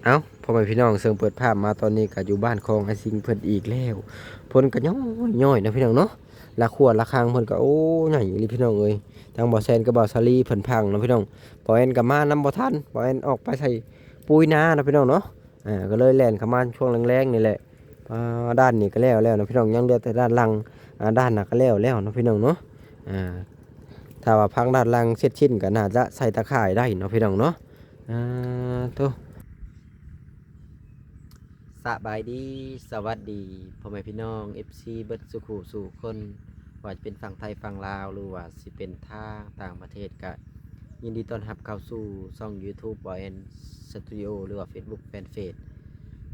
ເອົ້າ ພໍ່ແມ່ພີ່ນ້ອງ ເຊິ່ງເປີດພາບມາຕອນນີ້ກໍຢູ່ບ້ານຂອງອ້າຍຊິງເພິ່ນອີກແລ້ວ. ເພິ່ນກໍຍ້ອຍໆ ເນາະພີ່ນ້ອງເນາະ, ລະຄົວລະຄັງເພິ່ນກໍ ໂອ້ ໃຫຍ່ອີ່ຫຼີພີ່ນ້ອງເອີຍ. ທາງບ່າວແຊນກັບບ່າວສາລີເພິ່ນພັງເນາະພີ່ນ້ອງ. ບ່າວແອນກໍມານຳບໍ່ທັນ, ບ່າວແອນອອກໄປໃສ່ປຸ໋ຍນາເນາະພີ່ນ້ອງເນາະ. ອ່າ ກໍເລີຍແລ່ນເຂົ້າມາຊ່ວງແລງໆນີ້ແຫຼະ. ອ່າ ດ້ານນີ້ກໍແລ້ວແລ້ວເນາະພີ່ນ້ອງ, ຍັງເຫຼືອແຕ່ດ້ານຫຼັງ. ອ່າ ດ້ານໜ້າກໍແລ້ວແລ້ວເນາະພີ່ນ້ອງເນາະ. ອ່າ ຖ້າວ່າພັງດ້ານຫຼັງເສັດສິ້ນກໍໜ້າຈະໃສ່ຕາຂ່າຍໄດ້ເນາະພີ່ນ້ອງເນາະ. ອ່າ ໂທ້ ສະບາຍດີ ສະຫວັດດີ ພໍ່ແມ່ພີ່ນ້ອງ ເອັຟຊີ ເບິດສູ່ຄູ່ສູ່ຄົນ, ວ່າຈະເປັນຝັ່ງໄທຝັ່ງລາວ ຫຼືວ່າຊິເປັນທາງຕ່າງປະເທດ ກະຍິນດີຕ້ອນຮັບເຂົ້າສູ່ຊ່ອງຢູທູບ ບ່າວແອນ ສະຕູດິໂອ ຫຼືວ່າເຟສບຸກແຟນເພຈ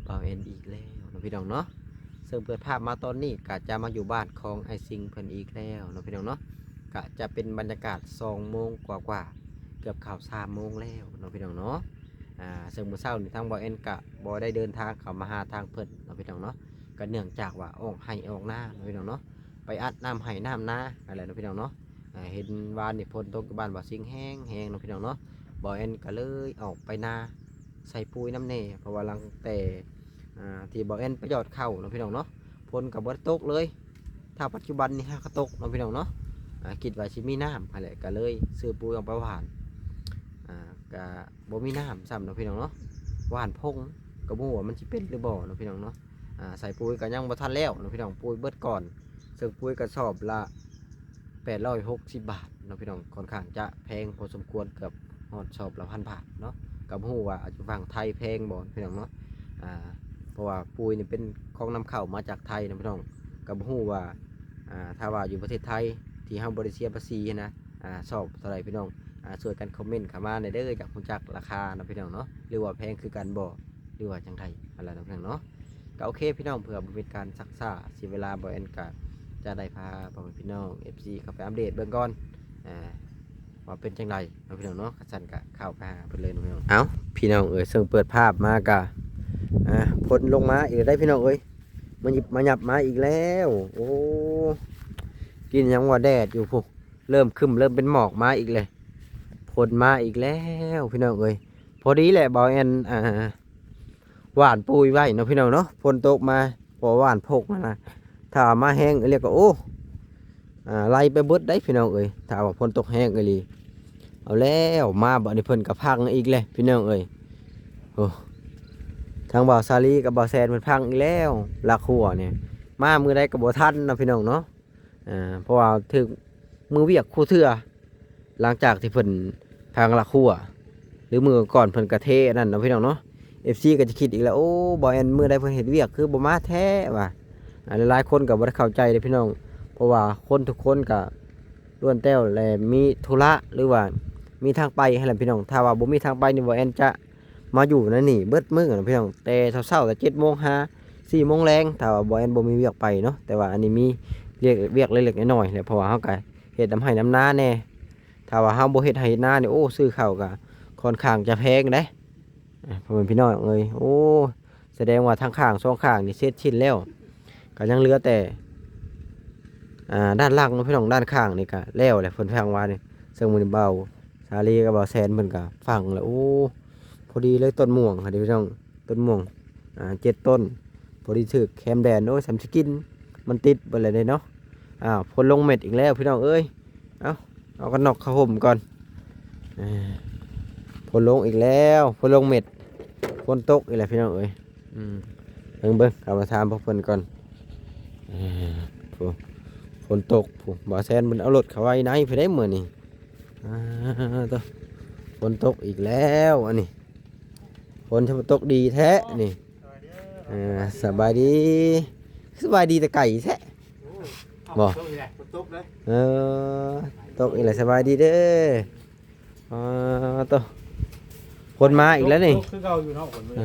ບ່າວແອນ ອີກແລ້ວເນາະພີ່ນ້ອງເນາະ. ເຊິ່ງເປີດພາບມາຕອນນີ້ກະຈະມາຢູ່ບ້ານຂອງອ້າຍຊິງເພິ່ນອີກແລ້ວເນາະພີ່ນ້ອງເນາະ. ກະຈະເປັນບັນຍາກາດສອງໂມງກວ່າໆ ເກືອບເຂົ້າສາມໂມງແລ້ວເນາະພີ່ນ້ອງເນາະ. ອ່າ ເຊິ່ງມື້ເຊົ້ານີ້ທາງບ່າວແອນກະບໍ່ໄດ້ເດີນທາງເຂົ້າມາຫາທາງເພິ່ນເນາະພີ່ນ້ອງເນາະ, ກະເນື່ອງຈາກວ່າອອກໄຮ່ອອກນາເນາະພີ່ນ້ອງເນາະ, ໄປອັດນ້ຳໄຮ່ນ້ຳນາຫັ້ນແຫຼະເນາະພີ່ນ້ອງເນາະ. ອ່າ ເຫັນວານນີ້ຝົນຕົກຢູ່ບ້ານບ່າວຊິງແຮງໆເນາະພີ່ນ້ອງເນາະ, ບ່າວແອນກະເລີຍອອກໄປນາໃສ່ປຸ໋ຍນຳແດ່ ເພາະວ່າຫຼັງແຕ່ ອ່າ ທີ່ບ່າວແອນໄປຢອດເຂົ້າເນາະພີ່ນ້ອງເນາະ, ຝົນກໍບໍ່ໄດ້ຕົກເລີຍ. ຖ້າປັດຈຸບັນນີ້ຫາກະຕົກເນາະພີ່ນ້ອງເນາະ. ອ່າ ຄິດວ່າຊິມີນ້ຳຫັ້ນແຫຼະ ກະເລີຍຊື້ປຸ໋ຍອອກໄປຫວ່ານ. ອ່າ ກະບໍ່ມີນ້ຳຊ້ຳເນາະພີ່ນ້ອງເນາະ, ຫວ່ານຜົງກໍບໍ່ຮູ້ວ່າມັນຊິເປັນຫຼືບໍ່ເນາະພີ່ນ້ອງເນາະ. ອ່າ ໃສ່ປຸ໋ຍກໍຍັງບໍ່ທັນແລ້ວເນາະພີ່ນ້ອງ, ປຸ໋ຍເບິດກ່ອນ. ເຊິ່ງປຸ໋ຍກະສອບລະແປດຮ້ອຍຫົກສິບບາດເນາະພີ່ນ້ອງ, ຂ້ອນຂ້າງຈະແພງພໍສົມຄວນ, ເກືອບຮອດສອບລະພັນບາດເນາະ. ກໍບໍ່ຮູ້ວ່າຢູ່ຝັ່ງໄທແພງບໍ່ພີ່ນ້ອງເນາະ. ອ່າ ເພາະວ່າປຸ໋ຍນີ້ເປັນຂອງນຳເຂົ້າມາຈາກໄທເນາະພີ່ນ້ອງ, ກໍບໍ່ຮູ້ວ່າ ອ່າ ຖ້າວ່າຢູ່ປະເທດໄທທີ່ເຮົາບໍ່ໄດ້ເສຍພາສີຫັ້ນນະ ອ່າ ສອບເທົ່າໃດພີ່ນ້ອງ. ອ່າ ຊ່ວຍກັນຄອມເມັນເຂົ້າມາແດ່ເດີ, ຢາກຮູ້ຈັກລາຄາເນາະພີ່ນ້ອງເນາະ, ຫຼືວ່າແພງຄືກັນບໍ່ ຫຼືວ່າຈັ່ງໃດຫັ້ນລະເນາະພີ່ນ້ອງເນາະ. ກໍໂອເຄພີ່ນ້ອງ, ເພື່ອບໍ່ເປັນການຊັກຊ້າເສຍເວລາ, ບ່າວແອນກໍຈະໄດ້ພາພໍ່ແມ່ພີ່ນ້ອງ ເອັຟຊີ ເຂົ້າໄປອັບເດດເບິ່ງກ່ອນ ອ່າ ວ່າເປັນຈັ່ງໃດເນາະພີ່ນ້ອງເນາະ. ຄັນຊັ້ນກໍເຂົ້າໄປຫາເພິ່ນເລີຍເນາະພີ່ນ້ອງ. ເອົ້າ ພີ່ນ້ອງເອີຍ, ເຊິ່ງເປີດພາບມາກໍ ອ່າ ຝົນລົງມາອີກແລ້ວພີ່ນ້ອງເອີຍ, ມາຫຍິບມາຫຍັບມາອີກແລ້ວ. ໂອ້ ກິນຫຍັງວ່າແດດຢູ່ພຸ້ນ, ເລີ່ມຄຶ້ມ ເລີ່ມເປັນໝອກມາອີກແລ້ວ, ຝົນມາອີກແລ້ວພີ່ນ້ອງເອີຍ. ພໍດີແຫຼະ ບ່າວແອນ ອ່າ ຫວ່ານປຸ໋ຍໄວ້ເນາະພີ່ນ້ອງເນາະ, ຝົນຕົກມາ ເພາະວ່າຫວ່ານຜົກຫັ້ນນະ, ຖ້າມາແຮງອີ່ຫຼີກໍ ໂອ້ ອ່າ ໄຫຼໄປເບິດໄດ໋ພີ່ນ້ອງເອີຍ. ຖ້າວ່າຝົນຕົກແຮງອີ່ຫຼີ ເອົາແລ້ວ, ມາບັດນີ້ເພິ່ນກໍພັງອີກແລ້ວພີ່ນ້ອງເອີຍ. ໂອ້ ທາງບ່າວສາລີກັບບ່າວແຊນເພິ່ນພັງອີກແລ້ວ, ລາຄົວນີ້ມາມື້ໃດກໍບໍ່ທັນເນາະພີ່ນ້ອງເນາະ. ອ່າ ເພາະວ່າຖືກມືວຽກຄູ່ເທື່ອ ຫຼັງຈາກທີ່ເພິ່ນພັງລາຄົວ ຫຼືມື້ກ່ອນເພິ່ນກະເທອັນນັ້ນເນາະພີ່ນ້ອງເນາະ. ເອັຟຊີກໍຈະຄິດອີກແລ້ວ, ໂອ້ ບ່າວແອນມື້ໃດເພິ່ນເຮັດວຽກຄືບໍ່ມາແທ້ວ່າ. ອ່າ ຫຼາຍໆຄົນກໍບໍ່ໄດ້ເຂົ້າໃຈເດ້ພີ່ນ້ອງ, ເພາະວ່າຄົນທຸກຄົນກໍລ້ວນແຕ່ແລະມີທຸລະ ຫຼືວ່າມີທາງໄປຫັ້ນແຫຼະພີ່ນ້ອງ. ຖ້າວ່າບໍ່ມີທາງໄປນີ້ ບ່າວແອນຈະ ມາຢູ່ໃນນີ້ເບິດມື້ເນາະພີ່ນ້ອງ, ແຕ່ເຊົ້າໆ ແຕ່ເຈັດໂມງຫາສີ່ໂມງແລງ ຖ້າວ່າບໍ່ແມ່ນບໍ່ມີວຽກໄປເນາະ. ແຕ່ວ່າອັນນີ້ມີວຽກ ວຽກເລັກໆນ້ອຍໆແຫຼະ, ເພາະວ່າເຮົາກໍເຮັດນຳໄຮ່ນຳນາແດ່. ຖ້າວ່າເຮົາບໍ່ເຮັດໄຮ່ເຮັດນານີ້ ໂອ້ ຊື້ເຂົ້າກໍຄ່ອນຂ້າງຈະແພງເດ້ ພໍ່ແມ່ພີ່ນ້ອງເອີຍ. ໂອ້ ສະແດງວ່າທັງຂ້າງສອງຂ້າງນີ້ເສັດສິ້ນແລ້ວ, ກໍຍັງເຫຼືອແຕ່ ອ່າ ດ້ານຫຼັງເນາະພີ່ນ້ອງ. ດ້ານຂ້າງນີ້ກໍແລ້ວແຫຼະ, ເພິ່ນພັງວ່ານີ້. ເຊິ່ງມື້ນີ້ບ່າວສາລີກັບບ່າວແຊນເພິ່ນກໍຝັງແລ້ວ. ໂອ້ ພໍດີເລີຍ ຕົ້ນມ່ວງຫັ້ນເດ້ພີ່ນ້ອງ, ຕົ້ນມ່ວງ ອ່າ ເຈັດຕົ້ນ ພໍດີຖືກແຄມແດນ. ໂອ້ຍ ສ່ຳຊິກິນ ມັນຕິດເບິດແລ້ວເດ້ເນາະ. ອ້າວ ຝົນລົງເມັດອີກແລ້ວພີ່ນ້ອງເອີຍ. ເອົ້າ ເອົາກັນນອກຜ້າຫົ່ມກ່ອນ. ເອີ ຝົນລົງອີກແລ້ວ, ຝົນລົງເມັດ, ຝົນຕົກອີກແລ້ວພີ່ນ້ອງເອີຍ. ອືມ ເບິ່ງໆ ເຂົ້າມາຖາມພວກເພິ່ນກ່ອນ. ເອີ ໂອ້ ຝົນຕົກພຸ້ນ, ບ່າວແຊນເພິ່ນເອົາລົດເຂົ້າໄວ້ໃນພຸ້ນເດ້ມື້ນີ້. ອ່າ ໂທ້ ຝົນຕົກອີກແລ້ວອັນນີ້, ຝົນຊິຕົກດີແທ້ນີ້. ເອີ ສະບາຍດີ, ສະບາຍດີແຕ່ໄກແທ້. ໂອ້ ບໍ່ ຝົນຕົກເດ້. ເອີ ຕົກອີກແລ້ວ, ສະບາຍດີເດີ. ອໍ ໂຕ ຝົນມາອີກແລ້ວນີ້. ຕົກຄືເກົ່າຢູ່ເນາະ ຝົນ. ເອີ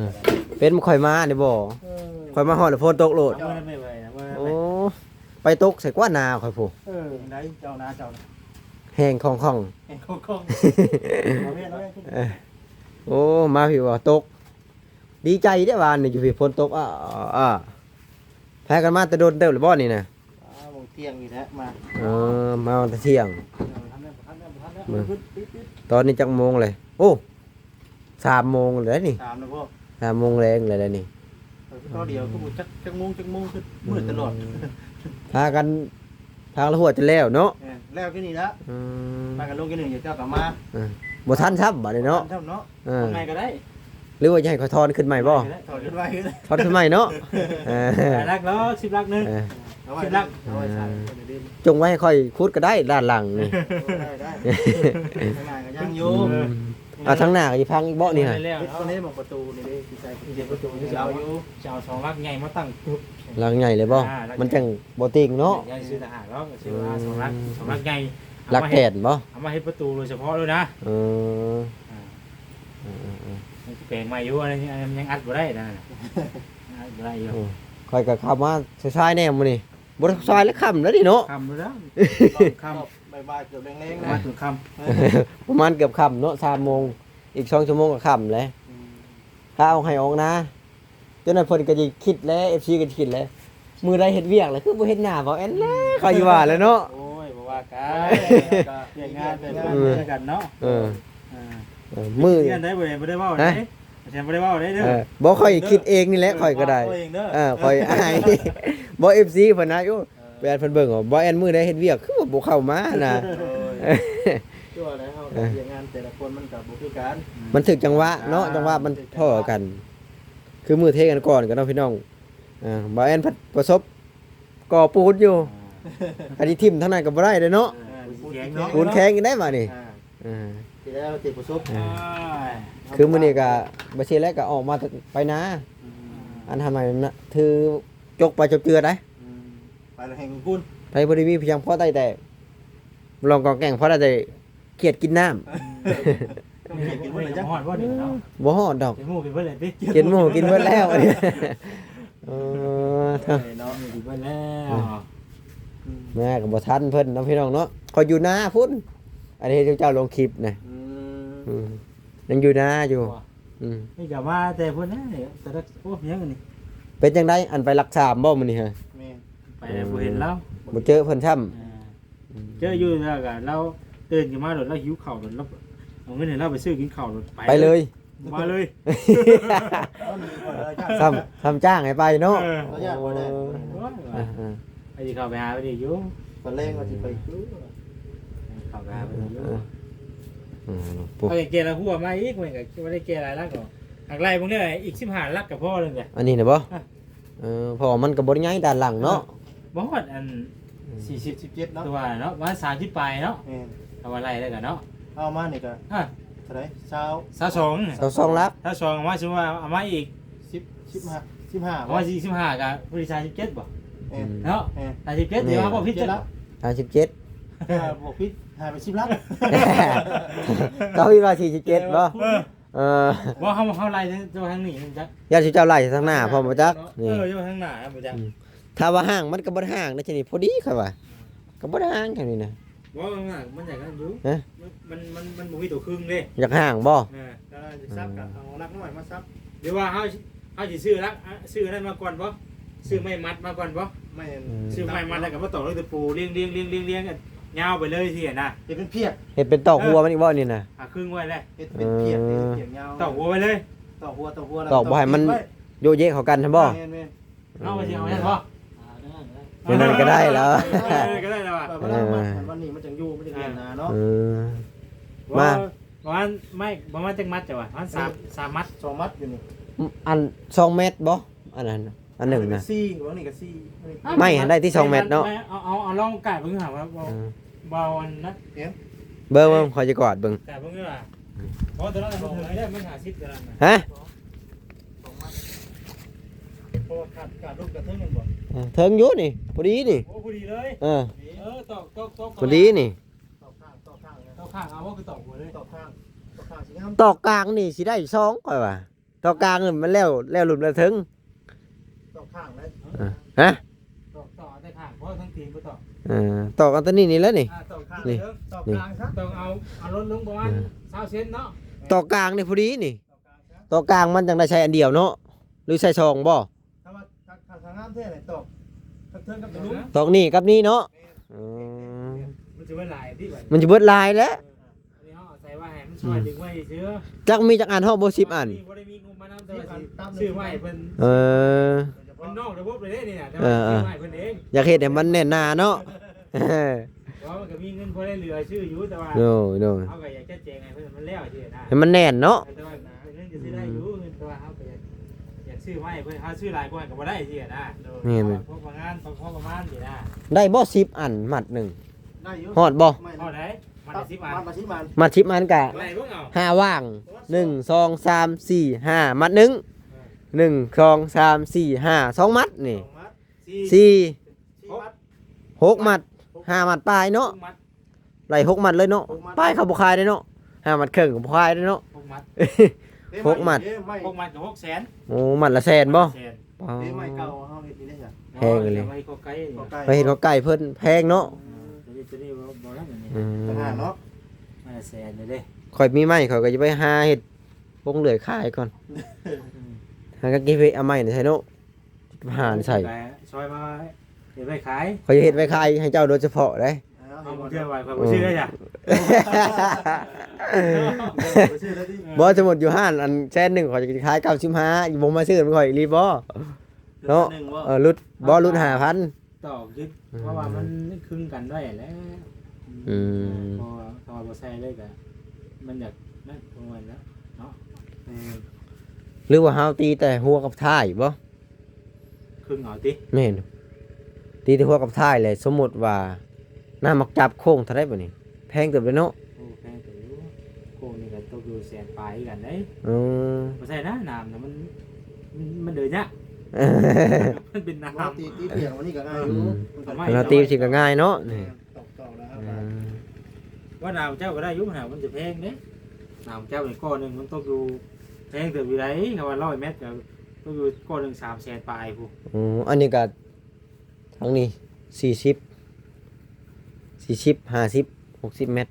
ເປັນຂ້ອຍມານີ້ບໍ່? ເອີ ຂ້ອຍມາຮອດແລ້ວຝົນຕົກໂລດ. ເອົາມາແມ່ໄວ້ນະ ມາແມ່. ໂອ້ ໄປຕົກໃສ່ກວ່ານາຂ້ອຍພຸ້ນ. ເອີ ໄດ້ ເຈົ້ານາເຈົ້ານະ ແຮງຄ່ອງໆ ແຮງຄ່ອງໆ. ເອົາແມ່ນ ເອົາແມ່ນ. ເອີ ໂອ້ ມາພີ້ວ່າຕົກ ດີໃຈເດ້ ວານນີ້ຢູ່ພີ້ຝົນຕົກ. ອ້າ ອ້າ ພາກັນມາແຕ່ດົນເຕີບແລ້ວບໍ່ນີ້ນະ? ອ້າວ ເທີ່ຍງນີ້ແຫຼະມາ. ເອີ ມາແຕ່ທ່ຽງ. ເອີ ບໍ່ທັນແລ້ວ ບໍ່ທັນແລ້ວ ບໍ່ທັນແລ້ວ. ເບິ່ງ ຕອນນີ້ຈັກໂມງເລີຍ? ໂອ້ ສາມໂມງແລ້ວນີ້. ສາມແລ້ວບໍ່? ສາມໂມງແລງແລ້ວນີ້ ເອີ ຄືຕອນດຽວ ຄືບໍ່ຈັກ ຈັກໂມງ ຈັກໂມງ ຄືມືດຕະຫຼອດ ອືມ ພາກັນ ພາກັນຫົວຈົນແລ້ວເນາະ ເອີ ແລ້ວຄືນີ້ລະ ອືມ ພາກັນລົງຄືນີ້ ເຈົ້າກໍມາ ເອີ ບໍ່ທັນຊ້ຳບາດນີ້ເນາະ ບໍ່ທັນຊ້ຳເນາະ ເອີ ທຳໄງກໍໄດ້ ຫຼືວ່າຈະໃຫ້ຂ້ອຍຖອນຂຶ້ນໃໝ່ບໍ່? ຖອນຂຶ້ນໃໝ່ ຖອນຂຶ້ນໃໝ່ເນາະ ເອີ ຫຼາຍຫຼັກເນາະ ສິບຫຼັກໜຶ່ງ ເອີ ເອົາໄວ້ ສິບຫຼັກ ເອົາໄວ້ໃສ່ ເອີ ຈົງໄວ້ໃຫ້ຂ້ອຍຂຸດກໍໄດ້ ດ້ານຫຼັງນີ້ ໄດ້ ໄດ້ ທາງໜ້າກໍຍັງຢູ່ ອືມ ອ່າ ທາງໜ້າກໍຊິພັງອີກເບາະນີ້ ແລ້ວ ປິດຕົວນີ້ ໝ່ອງປະຕູນີ້ເດ້ ຊິໃສ່ປະຕູ ປະຕູນີ້ ເອົາຢູ່ ຈະເອົາສອງຫຼັກໃຫຍ່ມາຕັ້ງປຶບ ຫຼັກໃຫຍ່ເລີຍບໍ່? ອ່າ ຫຼັກໃຫຍ່ ມັນຈັ່ງບໍ່ຕິງເນາະ ຍັງຊິຊື້ຕ່າງຫາກເນາະ ກໍຊື້ວ່າ ອືມ ສອງຫຼັກ ສອງຫຼັກໃຫຍ່ ຫຼັກແກ່ນບໍ່? ເອົາມາເຮັດປະຕູໂດຍສະເພາະເລີຍນະ ເອີ ອ່າ ເອີໆໆ ມັນຊິແປງໃໝ່ຢູ່ ອັນນີ້ ອັນນີ້ມັນຍັງອັດບໍ່ໄດ້ນະ ອັດບໍ່ໄດ້ຢູ່ ໂອ້ ຂ້ອຍກໍເຂົ້າມາສາຍໆແດ່ມື້ນີ້ ບໍ່ສາຍແລ້ວ ຄ່ຳແລ້ວນີ້ເນາະ ຄ່ຳແລ້ວ ຄ່ຳ ບ່າຍໆ ເກືອບແລງໆ ປະມານເກືອບຄ່ຳເນາະ ສາມໂມງ ອີກສອງຊົ່ວໂມງກໍຄ່ຳແລ້ວ ອືມ ຖ້າເອົາໄຮ່ອອກນາ ເຈົ້າໜ້າເພິ່ນກໍຊິຄິດແຫຼະ ເອັຟຊີກໍຊິຄິດແຫຼະ ມື້ໃດເຮັດວຽກແລ້ວ ຄືບໍ່ເຫັນໜ້າເບົາແອນແລ້ວ ເຂົາຊິວ່າແຫຼະເນາະ ໂອ້ຍ ບໍ່ວ່າກັນ ວຽກງານເປັນ ເອີ ເລື່ອງກັນເນາະ ເອີ ເອີ ເອີ ມື້ ເດືອນໃດບໍ່ໄດ້ ບໍ່ໄດ້ເວົ້າເດ້ ຮະ? ບໍ່ໄດ້ເວົ້າເດ້ເດີ ເອີ ບໍ່ ຂ້ອຍຄິດເອງນີ້ແຫຼະ ຂ້ອຍກໍໄດ້ ເອີ ເວົ້າເອງເດີ ເອີ ຂ້ອຍອາຍ ບໍ່ ເອັຟຊີເພິ່ນນະ ໂອ້ ເອີ ແປນເພິ່ນເບິ່ງ ເວົ້າ ບໍ່ແອນມື້ໃດເຮັດວຽກ ຄືວ່າບໍ່ເຂົ້າມານະ ໂອ້ຍ ຄືວ່າແຫຼະ ເຮົາ ເອີ ວຽກງານແຕ່ລະຄົນມັນກໍບໍ່ຄືກັນ ມັນຖືກຈັງຫວະເນາະ ອ່າ ຈັງຫວະມັນພໍ້ກັນ ຄືມື້ເທກັນກ່ອນກັນເນາະພີ່ນ້ອງ ອ່າ ບ່າວແອນພັດປະສົບກໍ່ປູນຢູ່ ອ່າ ຄັນຊິຖິ້ມທາງນັ້ນກໍບໍ່ໄດ້ເດ້ເນາະ ເອີ ປູນແຂງເນາະ ປູນແຂງອີກໄດ້ບາດນີ້ ອ່າ ອ່າ ທີ່ແລ້ວທີ່ປະສົບ ອ່າ ຄືມື້ນີ້ກໍບໍ່ຊິແລ້ວ ກໍອອກມາໄປນາ ອືມ ອັນທຳໄມນະ ຖືຈົກໄປຈົກເຈືອໄດ໋ ອືມ ໄປແລ້ວແຮ່ງພຸ້ນ ໄປບໍ່ໄດ້ມີພຽງພໍໄດ້ແຕ່ ລອງກອງແກງ ພໍໄດ້ແຕ່ຂຽດກິນນ້ຳ ຕ້ອງຂຽດກິນເບິດແລ້ວ ບໍ່ຮອດບໍ່ນີ້ເນາະ ບໍ່ຮອດດອກ ເປັນໝູ່ກິນເບິດແລ້ວຕິ ເປັນໝູ່ກິນເບິດແລ້ວ ເອີ ເອີເນາະ ໝູ່ກິນເບິດແລ້ວ ອືມ ມາກໍບໍ່ທັນເພິ່ນເນາະ ພີ່ນ້ອງເນາະ ຂ້ອຍຢູ່ນາພຸ້ນ ອັນນີ້ເຈົ້າລົງຄລິບນະ ອືມ ອືມ ຍັງຢູ່ນາຢູ່ ບໍ່ ອືມ ນີ້ກໍມາແຕ່ພຸ້ນນະ ແຕ່ລະ ໂອ້ ຍັງອັນນີ້ ເປັນຈັ່ງໃດ ອັນໄປຫຼັກສາມບໍ່ມື້ນີ້ຮະ? ແມ່ນ ໄປແລ້ວບໍ່ເຫັນລາວ ບໍ່ເຈີເພິ່ນຊ້ຳ ອ່າ ອືມ ເຈີຢູ່ ແລ້ວກໍລາວຕື່ນຂຶ້ນມາໂລດ ລາວຫິວເຂົ້າໂລດ ລາວເອົາເງິນໃຫ້ລາວໄປຊື້ກິນເຂົ້າໂລດ ໄປ ໄປເລີຍ ມາເລີຍ ຊ້ຳ ຊ້ຳຈ້າງໃຫ້ໄປເນາະ ເອີ ບໍ່ຢາກບໍ່ໄດ້ ໂອ້ຍ ອ່າໆ ໄປຊິເຂົ້າໄປຫາເພິ່ນອີກຢູ່ ຕອນແລງວ່າຊິໄປຢູ່ ເຂົ້າໄປຫາເພິ່ນຢູ່ ເອີ ເອີ ເອີ ເອົາແກ່ລະຫົວມາອີກ ມັນກໍບໍ່ໄດ້ແກ່ຫຼາຍຫຼັກດອກ ຫາກໄລ່ເບິ່ງແລ້ວອີກສິບຫ້າຫຼັກກໍພໍແລ້ວແຫຼະ ອັນນີ້ນະບໍ່? ອ່ະ ເອີ ເພາະວ່າມັນກໍບໍ່ໄດ້ໃຫຍ່ດ້ານຫຼັງເນາະ ບໍ່ຮອດອັນ ອືມ ສີ່ສິບ ສິບເຈັດເນາະ ຄືວ່າເນາະ ປະມານສາມສິບປາຍເນາະ ແມ່ນ ຖ້າວ່າໄລ່ແລ້ວກໍເນາະ ເອົາມານີ້ກໍ ຮະ ເທົ່າໃດ ຊາວ ຊາວສອງ ຊາວສອງຫຼັກ ຊາວສອງ ເອົາມາ ສົມມຸດວ່າເອົາມາອີກ ສິບ ສິບຫ້າ ສິບຫ້າ ເອົາມາສີ່ສິບຫ້າກໍພໍດີສາມສິບເຈັດບໍ່ ແມ່ນ ເນາະ ແມ່ນ ສາມສິບເຈັດ ແມ່ນ ຖືວ່າບໍ່ຜິດຈັກ ສາມສິບເຈັດ ເອີ ບໍ່ຜິດ ຫາຍໄປສິບຫຼັກ ເຈົ້າຄິດວ່າສີ່ສິບເຈັດບໍ່? ເອີ ເອີ ບໍ່ ເຮົາ ເຮົາໄລ່ເຈົ້າທາງນີ້ຈັກ ຢ້ານຊິເຈົ້າໄລ່ທາງໜ້າພ້ອມບໍ່ຈັກ ເນາະ ນີ້ ເອີ ຢູ່ທາງໜ້າບໍ່ຈັກ ອືມ ຖ້າວ່າຫ່າງມັນກໍບໍ່ໄດ້ຫ່າງນະ ຈັ່ງນີ້ພໍດີຂ້ອຍວ່າ ກໍບໍ່ໄດ້ຫ່າງຈັ່ງນີ້ນະ ບໍ່ ຂ້າງໜ້າມັນຢາກນັ້ນຢູ່ ຮະ ມັນ ມັນ ມັນ ມັນບໍ່ມີຕົວຄຶ່ງເດ້ ຢາກຫ່າງບໍ່? ເອີ ກໍໄດ້ສັບ ອືມ ກໍເອົາຫຼັກນ້ອຍມາສັບ ຫຼືວ່າເຮົາ ເຮົາຊິຊື້ຫຼັກ ອາ ຊື້ອັນນັ້ນມາກ່ອນບໍ່? ຊື້ໄມ້ມັດມາກ່ອນບໍ່? ໄມ້ ອືມ ຊື້ໄມ້ມັດແລ້ວກໍມາຕອກລົງຕະປູ ລຽງໆໆໆ ຍາວໄປເລີຍຊີ້ນະ ເຮັດເປັນພຽກ ເຮັດເປັນຕອກຫົວມັນອີກບໍ່ນີ້ນະ? ຫາຄຶ່ງໄວ້ແລ້ວ ເຮັດເປັນພຽກ ເອີ ເຮັດເປັນພຽກຍາວ ຕອກຫົວໄວ້ເລີຍ ຕອກຫົວ ຕອກຫົວ ຕອກບໍ່ໃຫ້ມັນ ໂຍກເຍກເຂົ້າກັນຊັ້ນບໍ່? ແມ່ນໆ ເຮົາວ່າຊິເອົາຫຍັງບໍ່? ແນວນັ້ນກໍໄດ້ແລ້ວ ເອີ ກໍໄດ້ແລ້ວວ່າ ເອີ ວັນນີ້ມັນຈັ່ງຢູ່ ມັນຈັ່ງເຫັນໜ້າເນາະ ເອີ ມາ ປະມານ ໄມ້ປະມານຈັກມັດເຈົ້າວ່າ? ປະມານສາມ ສາມມັດ ສອງມັດຢູ່ນີ້ ອັນ ສອງແມັດບໍ່? ອັນນັ້ນ ອັນໜຶ່ງນະ ສີ່ ຫວ່າງນີ້ກໍສີ່ ໄມ້ຫັ້ນໄດ້ທີ່ສອງແມັດເນາະ ເອົາ ເອົາ ເອົາລອງກະເບິ່ງຫາວ່າ ເອີ ເບົາອັນນັ້ນ ເອີ ເບິ່ງ ເບິ່ງ ຂ້ອຍຈະກວາດເບິ່ງ ກະເບິ່ງວ່າ ເພາະວ່າຕົວນັ້ນມັນເຖິງໄດ້ ມັນຫ້າສິບຕົວນັ້ນນະ ຮະ? ສອງມັດ ເພາະວ່າຂາດ ຂາດລົງກະເທິງແມ່ນບໍ່? ເອີ ເທິງຢູ່ນີ້ ພໍດີນີ້ ໂອ້ ພໍດີເລີຍ ເອີ ເອີ ຕອກ ຕອກ ຕອກ ພໍດີນີ້ ຕອກຂ້າງ ຕອກຂ້າງ ຕອກຂ້າງ ເອົາບໍ່ ຄືຕອກຫົວເລີຍ ຕອກຂ້າງ ຕອກຂ້າງຊິງາມ ຕອກກາງນີ້ຊິໄດ້ສອງ ຂ້ອຍວ່າ ຕອກກາງນີ້ມັນແລ້ວ ແລ້ວລຸ່ມແລ້ວເທິງ ຕອກຂ້າງແລ້ວ ເອີ ຮະ? ຕອກ ຕອກແຕ່ຂ້າງ ເພາະທັງຕີນບໍ່ຕອກ ເອີ ຕອກເອົາຕົວນີ້ນີ້ແຫຼະນີ້ ອ່າ ຕອກຂ້າງ ນີ້ ເອີ ຕອກກາງຊະ ຕ້ອງເອົາ ເອົາລົດລົງປະມານ ເອີ ຊາວເຊັນເນາະ ຕອກກາງນີ້ພໍດີນີ້ ຕອກກາງຊະ ຕອກກາງມັນຈັ່ງໄດ້ໃຊ້ອັນດຽວເນາະ ຫຼືໃຊ້ສອງບໍ່? ຖ້າວ່າ ຖ້າ ຖ້າງາມແທ້ນີ້ຕອກ ທັງເທິງກັບຕົວລຸ່ມ ຕອກນີ້ກັບນີ້ເນາະ ແມ່ນ ເອີ ມັນຊິເບິດຫຼາຍຕິ ມັນຊິເບິດຫຼາຍແຫຼະ ເອີ ອັນນີ້ເຮົາເອົາໃສ່ວ່າໃຫ້ມັນ ຊ່ອຍດຶງໄວ້ຊື່ ຈັກມີຈັກອັນ ຮອດບໍ່ສິບອັນ ນີ້ບໍ່ໄດ້ມີງົບມານຳ ແຕ່ວ່າຊິຊື້ໄວ້ເພິ່ນ ເອີ ມັນນອກລະບົບເລີຍເດ້ນີ້ນະ ແຕ່ວ່າ ເອີ ຊື້ໄວ້ເພິ່ນເອງ ຢາກເຮັດໃຫ້ມັນແໜ້ນໜາເນາະ ເອີ ເພາະວ່າມັນກໍມີເງິນພໍໄດ້ເຫຼືອຊື້ຢູ່ ແຕ່ວ່າ ໂດຍ ໂດຍ ເຮົາກໍຢາກຈັດແຈງໃຫ້ເພິ່ນມັນແລ້ວຊີ້ນະ ໃຫ້ມັນແໜ້ນເນາະ ແຕ່ວ່າເງິນກໍຊື້ໄດ້ຢູ່ ອືມ ເງິນ ແຕ່ວ່າເຮົາກໍຢາກ ຢາກຊື້ໄວ້ເພິ່ນ ເຮົາຊື້ຫຼາຍກວ່າກໍບໍ່ໄດ້ຊີ້ນະ ໂດຍ ແມ່ນ ພໍປະມານ ພໍປະມານຊີ້ນະ ໄດ້ບໍ່ສິບອັນມັດໜຶ່ງ ໄດ້ຢູ່ ຮອດບໍ່ ຮອດໄດ໋ ມັດລະສິບອັນ ມັດລະສິບອັນ ມັດສິບອັນກະ ໄລ່ເບິ່ງເອົາ ຫ້າຫວ່າງ ໜຶ່ງ ສອງ ສາມ ສີ່ ຫ້າ ມັດໜຶ່ງ ເອີ ໜຶ່ງ ສອງ ສາມ ສີ່ ຫ້າ ສອງມັດນີ້ ສອງມັດ ສີ່ ສີ່ ສີ່ມັດ ຫົກມັດ ຫົກມັດ ຫ້າມັດປາຍເນາະ ຫົກມັດ ໄລ່ຫົກມັດເລີຍເນາະ ຫົກມັດ ປາຍເຂົາບໍ່ຂາຍເດ້ເນາະ ຫ້າມັດເຄິ່ງກໍບໍ່ຂາຍເດ້ເນາະ ຫົກມັດ ຫົກມັດ ຫົກມັດກໍຫົກແສນ ໂອ້ ມັດລະແສນບໍ່ ແສນ ປາດ ເດ້ ໄມ້ເກົ່າເຮົາເຮັດນີ້ເດ້ ແພງອີ່ຫຼີ ໄມ້ກໍໄກ່ ໄມ້ເຮັດເຂົ້າໄກ່ເພິ່ນແພງເນາະ ອືມ ຕົວນີ້ ຕົວນີ້ບໍ່ ບໍ່ນັ້ນອັນນີ້ ອືມ ຕ່າງຫາກເນາະ ໄມ້ລະແສນເດ້ ຂ້ອຍມີໄມ້ ຂ້ອຍກໍຈະໄປຫາເຮັດໂຮງເລື່ອຍຂາຍກ່ອນ ອືມ ຫາກໍເກັບເອົາໄມ້ໃສ່ເນາະ ຫາໃສ່ ຊ່ອຍມາເຮັດໄວ້ຂາຍ ຂ້ອຍຈະເຮັດໄວ້ຂາຍໃຫ້ເຈົ້າໂດຍສະເພາະເດ້ ເອົາ ເອົາ ເອົາ ເອົາ ບໍ່ ສົມມຸດຢູ່ຮ້ານອັນແສນໜຶ່ງ ຂ້ອຍຈະຂາຍເກົ້າສິບຫ້າ ບໍ່ມາຊື້ນຳຂ້ອຍອີ່ຫຼີບໍ່ ເນາະ ເອີ ຫຼຸດ ບໍ່ ຫຼຸດຫ້າພັນ ຕໍ່ຄິດ ອືມ ເພາະວ່າມັນຄຶງກັນໄດ້ແຫຼະ ອືມ ເພາະວ່າຖ້າວ່າບໍ່ໃສ່ເລີຍກະ ມັນຢາກນັ້ນຂອງມັນນະເນາະ ແມ່ນ ຫຼືວ່າເຮົາຕີແຕ່ຫົວກັບທ້າຍບໍ່ ຄຶງເອົາຕິ ແມ່ນ ຕີແຕ່ຫົວກັບທ້າຍແຫຼະ ສົມມຸດວ່າ ນ້ຳໝາກຈັບໂຄ້ງເທົ່າໃດບາດນີ້ ແພງເຕີບເດ້ເນາະ ໂອ້ ແພງເຕີບຢູ່ ໂຄ້ງນີ້ກໍຕົກຢູ່ແສນປາຍຄືກັນເດ້ ເອີ ບໍ່ໃຊ່ນະ ນ້ຳນະມັນ ມັນ ມັນເດີຍາກ ມັນເປັນນ້ຳ ວ່າຕີ ຕີພຽງອັນນີ້ກໍງ່າຍຢູ່ ອືມ ມັນກໍ ເຮົາຕີຊິກໍງ່າຍເນາະ ນີ້ ແມ່ນ ຕອກໆແລ້ວ ອືມ ວ່ານ້ຳເຈົ້າກໍໄດ້ຢູ່ ນ້ຳມັນຈະແພງເດ້ ນ້ຳເຈົ້ານີ້ກ້ອນໜຶ່ງມັນຕົກຢູ່ ແພງເຕີບຢູ່ໃດ ຄຳວ່າຮ້ອຍແມັດກໍຕົກຢູ່ກ້ອນໜຶ່ງສາມແສນປາຍພຸ້ນ ໂອ້ ອັນນີ້ກໍ ທາງນີ້ສີ່ສິບ ສີ່ສິບ ຫ້າສິບ ຫົກສິບແມັດ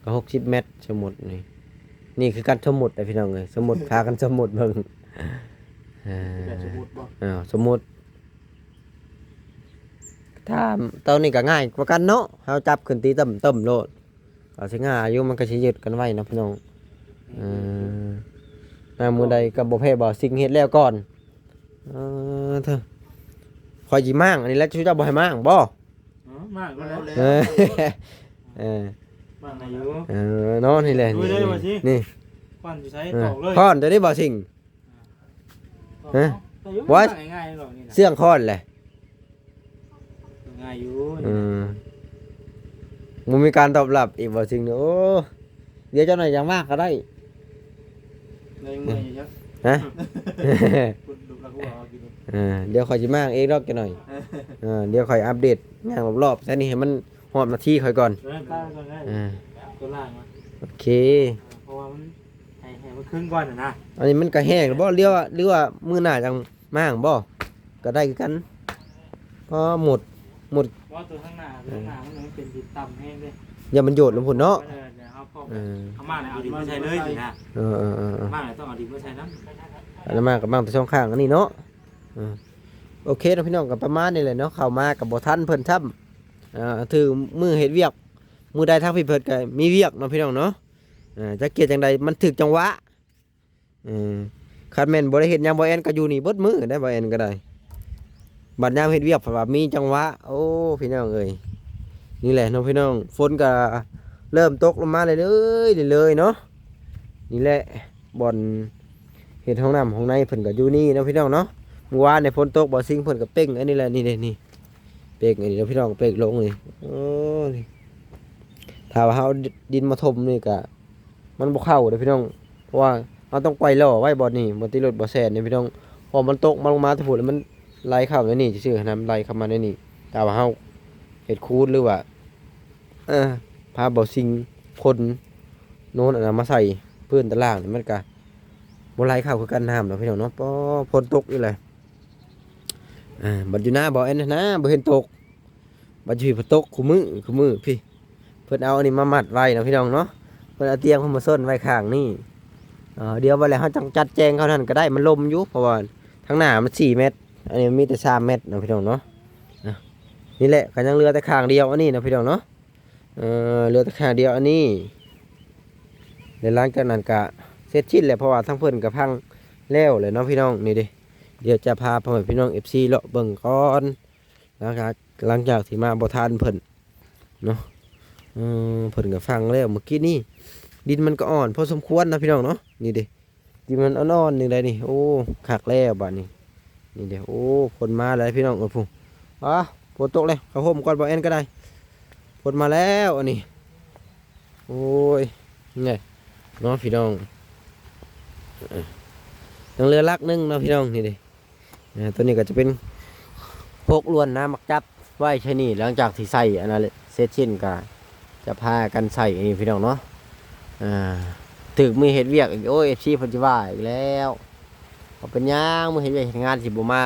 ກໍຫົກສິບແມັດ ສົມມຸດນີ້ ນີ້ຄືການສົມມຸດເດ້ພີ່ນ້ອງເອີຍ ສົມມຸດ ພາກັນສົມມຸດເບິ່ງ ເອີ ແບບສົມມຸດບໍ່ ເອີ ສົມມຸດ ຖ້າຕົວນີ້ກໍງ່າຍກວ່າກັນເນາະ ເຮົາຈັບຂຶ້ນຕີເຕີມໆໂລດ ກໍຊິງ່າຍຢູ່ ມັນກໍຊິຍຶດກັນໄວ້ເນາະພີ່ນ້ອງ ເອີ ໜ້າມື້ໃດກໍບໍ່ແພ້ບ່າວຊິງເຮັດແລ້ວກ່ອນ ເອີ ເທີ ຂ້ອຍຊິມ້າງອັນນີ້ແຫຼະ ເຈົ້າບໍ່ໃຫ້ມ້າງບໍ່? ເອີ ມ້າງກໍໄດ້ ເອີ ເອີ ມ້າງໃຫ້ຢູ່ ເອີ ເນາະ ນີ້ແຫຼະ ນີ້ ນີ້ ຄ້ອນຢູ່ໃສ ເອີ ຕອກເລີຍ ຄ້ອນຕົວນີ້ບ່າວຊິງ ຮະ ບໍ່ ງ່າຍໆດອກນີ້ນະ ເຊື່ອງຄ້ອນແຫຼະ ງ່າຍຢູ່ ອືມ ບໍ່ມີການຕອບຮັບອີກ ບ່າວຊິງນີ້ ໂອ້ ດຽວຈັກໜ້ອຍຈັ່ງມາກໍໄດ້ ໄດ້ເມື່ອຍຢູ່ ຮະ ເອີ ດຽວຂ້ອຍຊິມາເອງດອກຈັກໜ້ອຍ ເອີ ດຽວຂ້ອຍອັບເດດຍ່າງລອບໆ ແຕ່ນີ້ໃຫ້ມັນຮອດໜ້າທີ່ຂ້ອຍກ່ອນ ເອີ ເອີ ຕົວລ່າງ ໂອເຄ ເພາະວ່າມັນ ໃຫ້ ໃຫ້ມັນຄຶງກ່ອນນະ ອັນນີ້ມັນກໍແຫ້ງແລ້ວບໍ່ ຫຼືວ່າ ຫຼືວ່າມື້ໜ້າຈັ່ງມາບໍ່ ກໍໄດ້ຄືກັນ ພໍໝົດ ໝົດ ບໍ່ ຕົວຂ້າງໜ້າ ຕົວຂ້າງໜ້າມັນ ມັນເປັນດິນຕ່ຳແຮງເດ້ ຢ່າມັນໂຍດລົງພຸ້ນເນາະ ເອີ ດຽວເຮົາກໍ ເອີ ເອົາມາແລ້ວເອົາດິນມາໃສ່ເລີຍຊີ້ນະ ເອີໆໆໆ ມາແລ້ວຕ້ອງເອົາດິນມາໃສ່ນຳ ອັນນັ້ນມາກໍມາແຕ່ສອງຂ້າງອັນນີ້ເນາະ ເອີ ໂອເຄເນາະ ພີ່ນ້ອງ ກໍປະມານນີ້ແຫຼະເນາະ ເຂົ້າມາກໍບໍ່ທັນເພິ່ນຊ້ຳ ເອີ ຖືກມື້ເຮັດວຽກ ມື້ໃດທາງພີ່ເພິ່ນກໍມີວຽກເນາະ ພີ່ນ້ອງເນາະ ເອີ ຈັກກຽດຈັ່ງໃດ ມັນຖືກຈັງຫວະ ເອີ ຄັນແມ່ນບໍ່ໄດ້ເຮັດຫຍັງ ບ່າວແອນກໍຢູ່ນີ້ເບິດມື້ໄດ໋ ບ່າວແອນກໍໄດ້ ບັດຍາມເຮັດວຽກ ເພິ່ນວ່າມີຈັງຫວະ ໂອ້ ພີ່ນ້ອງເອີຍ ນີ້ແຫຼະເນາະ ພີ່ນ້ອງ ຝົນກໍເລີ່ມຕົກລົງມາເລື້ອຍໆ ເລື້ອຍໆເນາະ ນີ້ແຫຼະ ບ່ອນເຮັດຫ້ອງນ້ຳຫ້ອງໃນເພິ່ນກໍຢູ່ນີ້ເນາະ ພີ່ນ້ອງເນາະ ມື້ວານນີ້ຝົນຕົກ ບ່າວຊິງເພິ່ນກໍເປັ່ງອັນນີ້ແຫຼະ ນີ້ເດ້ ນີ້ ເປັກນີ້ເດີພີ່ນ້ອງ ເປັກລົງນີ້ ໂອ້ ນີ້ ຖ້າວ່າເຮົາເອົາດິນມາຖົມນີ້ກະ ມັນບໍ່ເຂົ້າເດີພີ່ນ້ອງ ເພາະວ່າເຮົາຕ້ອງໄກວລໍ້ໄວ້ບ່ອນນີ້ ບ່ອນຕີລົດບ່າວແຊນນີ້ພີ່ນ້ອງ ເພາະມັນຕົກມາລົງມາແຕ່ພຸ້ນ ແລ້ວມັນໄຫຼເຂົ້າໃນນີ້ຊື່ໆ ນ້ຳໄຫຼເຂົ້າມາໃນນີ້ ຖ້າວ່າເຮົາເຮັດຄູນ ຫຼືວ່າ ເອີ ພາບ່າວຊິງຂົນໂນນອັນນັ້ນມາໃສ່ພື້ນຕາລ່າງນີ້ ມັນກະບໍ່ໄຫຼເຂົ້າຄືກັນນ້ຳດອກພີ່ນ້ອງເນາະ ປໍ ຝົນຕົກອີກແລ້ວ. ອ່າ ບັດຢູ່ນາບໍ່ ອັນນັ້ນນະ ບໍ່ເຫັນຕົກ ບັດຢູ່ພີ້ ຕົກຄູ່ມື້ ຄູ່ມື້ພີ້ ເພິ່ນເອົາອັນນີ້ມາມັດໄວ້ເນາະພີ່ນ້ອງເນາະ ເພິ່ນເອົາຕຽງເພິ່ນມາຊົນໄວ້ຂ້າງນີ້ ເອີ ດຽວບັດແລ້ວເຮົາຈັ່ງຈັດແຈງເຂົານັ້ນກໍໄດ້ ມັນລົມຢູ່ ເພາະວ່າທາງໜ້າມັນສີ່ແມັດ ອັນນີ້ມັນມີແຕ່ສາມແມັດເນາະພີ່ນ້ອງເນາະ ອ່າ ນີ້ແຫຼະ ກໍຍັງເຫຼືອແຕ່ຂ້າງດຽວອັນນີ້ເນາະພີ່ນ້ອງເນາະ ເອີ ເຫຼືອແຕ່ຂ້າງດຽວອັນນີ້ ແລະ ຫຼັງຈາກນັ້ນກະເສັດສິ້ນແລ້ວ ເພາະວ່າທາງເພິ່ນກະພັງແລ້ວແຫຼະເນາະພີ່ນ້ອງ. ນີ້ເດ້ ດຽວຈະພາພໍ່ແມ່ພີ່ນ້ອງເອັຟຊີເລາະເບິ່ງກ່ອນ ຫຼັງຈາກ ຫຼັງຈາກທີ່ມາບໍ່ທັນເພິ່ນເນາະ. ເອີ ເພິ່ນກະພັງແລ້ວ ມື້ກີ້ນີ້ ດິນມັນກະອ່ອນພໍສົມຄວນນະພີ່ນ້ອງເນາະ. ນີ້ເດ້ ດິນມັນອ່ອນໆ ຈັ່ງໃດນີ້ ໂອ້ ຄັກແລ້ວບາດນີ້. ນີ້ເດ້ ໂອ້ ຝົນມາແລ້ວພີ່ນ້ອງເອີຍ ພຸ້ນ ອ້າ ຝົນຕົກແລ້ວ ເຂົ້າຮົ່ມກ່ອນ ບ່າວແອນກະໄດ້ ຝົນມາແລ້ວອັນນີ້. ໂອ້ຍ ນີ້ເນາະພີ່ນ້ອງ ເອີ ຍັງເຫຼືອຫຼັກໜຶ່ງເນາະພີ່ນ້ອງ. ນີ້ເດ້ ອ່າ ຕົວນີ້ກະຈະເປັນໂຄກລ້ວນນາໝາກຈັບໄວ້ໃສ່ນີ້ ຫຼັງຈາກທີ່ໃສ່ອັນນັ້ນເສັດສິ້ນກະຈະພາກັນໃສ່ນີ້ພີ່ນ້ອງເນາະ. ອ່າ ຖືກມື້ເຮັດວຽກອີກ ໂອ້ຍ ເອັຟຊີເພິ່ນຊິວ່າອີກແລ້ວ ວ່າເປັນຫຍັງມື້ເຮັດວຽກເຮັດງານຊິບໍ່ມາ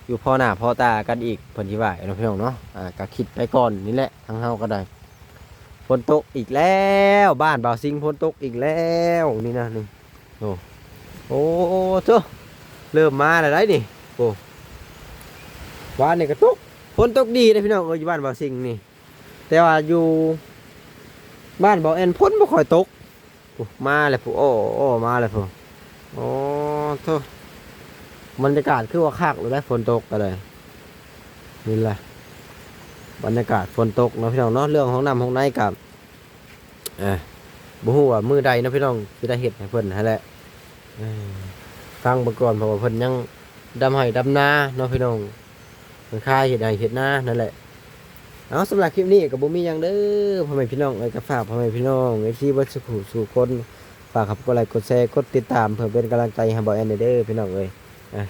ຢູ່ພໍໜ້າພໍຕາກັນອີກ ເພິ່ນຊິວ່າເນາະພີ່ນ້ອງເນາະ. ອ່າ ກະຄິດໄປກ່ອນນີ້ແຫຼະ ທາງເຮົາກະໄດ້. ຝົນຕົກອີກແລ້ວ ບ້ານບ່າວຊິງຝົນຕົກອີກແລ້ວ ນີ້ນະນີ້. ໂອ້ ໂອ້ ໂທ້ ເລີ່ມມາແລ້ວໄດ໋ນີ້. ໂອ້ ວານນີ້ກະຕົກ ຝົນຕົກດີເດ້ພີ່ນ້ອງເອີຍ ຢູ່ບ້ານບ່າວຊິງນີ້ ແຕ່ວ່າຢູ່ບ້ານບ່າວແອນຝົນບໍ່ຄ່ອຍຕົກ. ໂອ້ ມາແລ້ວພຸ້ນ ໂອ້ ໂອ້ ມາແລ້ວພຸ້ນ. ໂອ້ ໂທ້ ບັນຍາກາດຄືວ່າຄັກຢູ່ໄດ໋ ຝົນຕົກກະໄດ້. ນີ້ລະບັນຍາກາດຝົນຕົກເນາະພີ່ນ້ອງເນາະ. ເລື່ອງຫ້ອງນ້ຳຫ້ອງໃນກະ ເອີ ບໍ່ຮູ້ວ່າມື້ໃດເນາະພີ່ນ້ອງ ຊິໄດ້ເຮັດໃຫ້ເພິ່ນຫັ້ນແຫຼະ. ເອີ ຟັງເບິ່ງກ່ອນ ເພາະວ່າເພິ່ນຍັງດຳໄຮ່ດຳນາເນາະພີ່ນ້ອງ ເພິ່ນຄາຍເຮັດໄຮ່ເຮັດນານັ້ນແຫຼະ. ເອົາ ສຳລັບຄລິບນີ້ກະບໍ່ມີຫຍັງເດີ ພໍ່ແມ່ພີ່ນ້ອງເອີຍ ກະຝາກພໍ່ແມ່ພີ່ນ້ອງເອັຟຊີເບິດສູ່ຜູ້ສູ່ຄົນ ຝາກເຂົ້າໄປກົດໄລກົດແຊ ກົດຕິດຕາມ ເພື່ອເປັນກຳລັງໃຈໃຫ້ບ່າວແອນແດ່ເດີພີ່ນ້ອງເອີຍ. ອ່າ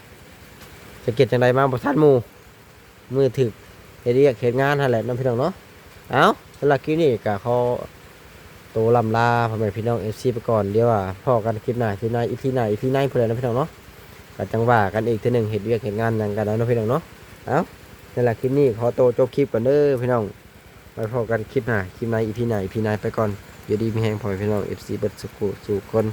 ສະເກັດຈັ່ງໃດມາບໍ່ທັນໝູ່ ມື້ຖືກເຮັດວຽກເຮັດງານຫັ້ນແຫຼະເນາະພີ່ນ້ອງເນາະ. ເອົາ ສຳລັບຄລິບນີ້ກະຂໍໂຕລ່ຳລາພໍ່ແມ່ພີ່ນ້ອງເອັຟຊີໄປກ່ອນ ດຽວວ່າພໍ້ກັນຄລິບໜ້າ ຄລິບໃນ ອີພີໜ້າ ອີພີໃນພຸ້ນແຫຼະເນາະພີ່ນ້ອງເນາະ. ກະຈັ່ງວ່າກັນອີກເທື່ອໜຶ່ງ ເຮັດວຽກເຮັດງານຫຍັງກະໄດ້ເນາະພີ່ນ້ອງເນາະ. ເອົາ ສຳລັບຄລິບນີ້ຂໍໂຕຈົບຄລິບກ່ອນເດີພີ່ນ້ອງ ໄວ້ພໍ້ກັນຄລິບໜ້າ ຄລິບໃນ ອີພີໜ້າ ອີພີໃນໄປກ່ອນ. ຢູ່ດີມີແຮງພໍ່ແມ່ພີ່ນ້ອງເອັຟຊີເບິດສູ່ຜູ້ສູ່ຄົນ.